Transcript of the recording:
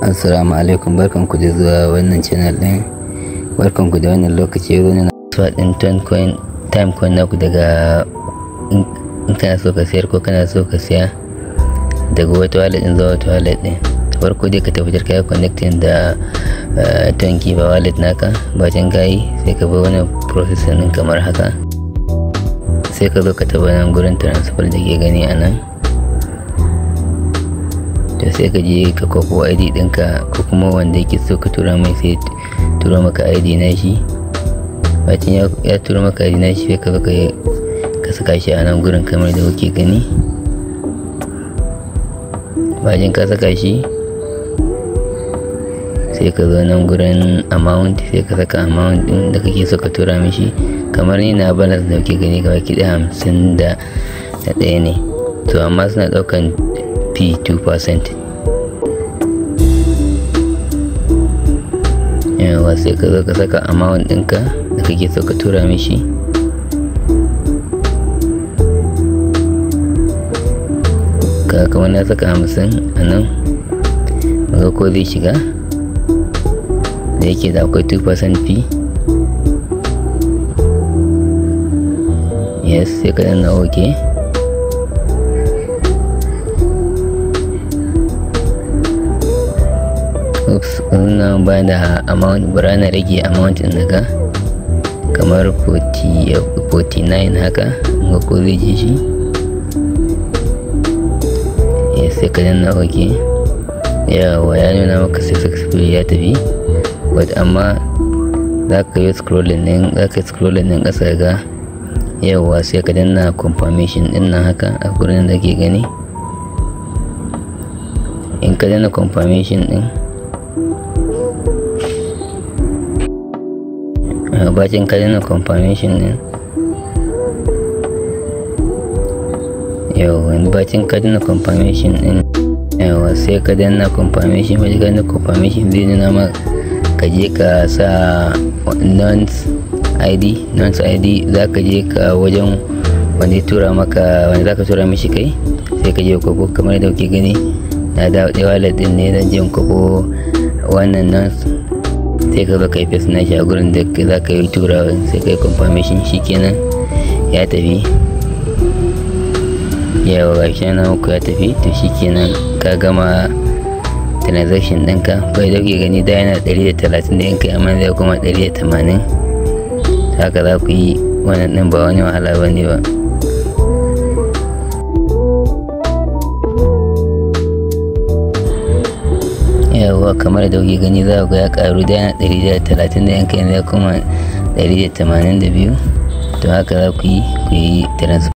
Assalamu alaikum, barkanku da zuwa wannan channel ɗin. Barkanku da wannan lokaci. Yau na swap ɗin Toncoin time coin naku daga in kana so ka sayar ko kana so ka siya daga wata wallet ɗin zuwa wata wallet ɗin. Farko dai ka tabbatar ka yi connecting da Tonkeeper wallet naka. Bacin ka yi, sai ka bi wannan process ɗin kamar haka. Sai ka zo ka taɓa nan gurin transfer da ke gani a nan. To, sai ka je ka kwafo ID ɗinka, ko kuma wanda yake so ka tura mai sai turo maka ID na shi. Bacin ya turo maka ID na shi, sai ka zo ka saka shi a nan gurin kamar da kuke gani. Bacin ka saka shi, sai ka zo nan gurin amount, sai ka saka amount ɗin da kake so ka tura mishi. Kamar ni na balance da kuke gani gaba ki ɗaya 51 ne. To, amma suna ɗaukan fee 2%. Yawwa, sai ka zo ka saka amount ɗinka da kake so ka tura mishi. Ka kamar na saka 50 a nan, muga ko zai shiga, da yake da akwai 2% fee. Yes, sai ka danna OK. Oops, wannan ba da amount, bara na rage amount ɗin daga kamar 40, 49 haka, ga ko zai ji shi. Yes, sai ka danna OK. Yawwa, ya nuna maka successfully ya tafi. But amma za ka yi scrolling ɗin ƙasa ga. Yawwa, sai ka danna confirmation ɗin nan haka a gurin da ke gani. In ka danna confirmation ɗin, bacin ka danna confirmation ɗin, yawwa, bacin ka danna confirmation ɗin, yawwa, sai ka danna confirmation. Bacin ka danna confirmation, zai nuna ma ka je ka sa nonce ID. Nonce ID, za ka je ka wajen wanda ya tura maka, wanda za ka tura mishi kai, sai ka je kwafo. Kamar yadda kuke gani, na dawo ɗaya wallet ɗin ne, zan je in kwafo wannan nonce. Sai ka zo ka yi paste nashi a gurin da za ka yi turawa, sai ka yi confirmation, shikenan ya tafi. Yawwa, ga shi na muku ya tafi. To, shikenan ka gama transaction ɗinka. Kai da kuke gani, da yana 130 da yankai, amma zai koma 180. Haka za ku yi wannan ɗin, ba wani wahala ba ne ba. Yawwa, kamar da kuke gani, za ku ga ya karu. Da yana 130 da yankai, yanzu ya koma 182. To, haka za ku yi transfer.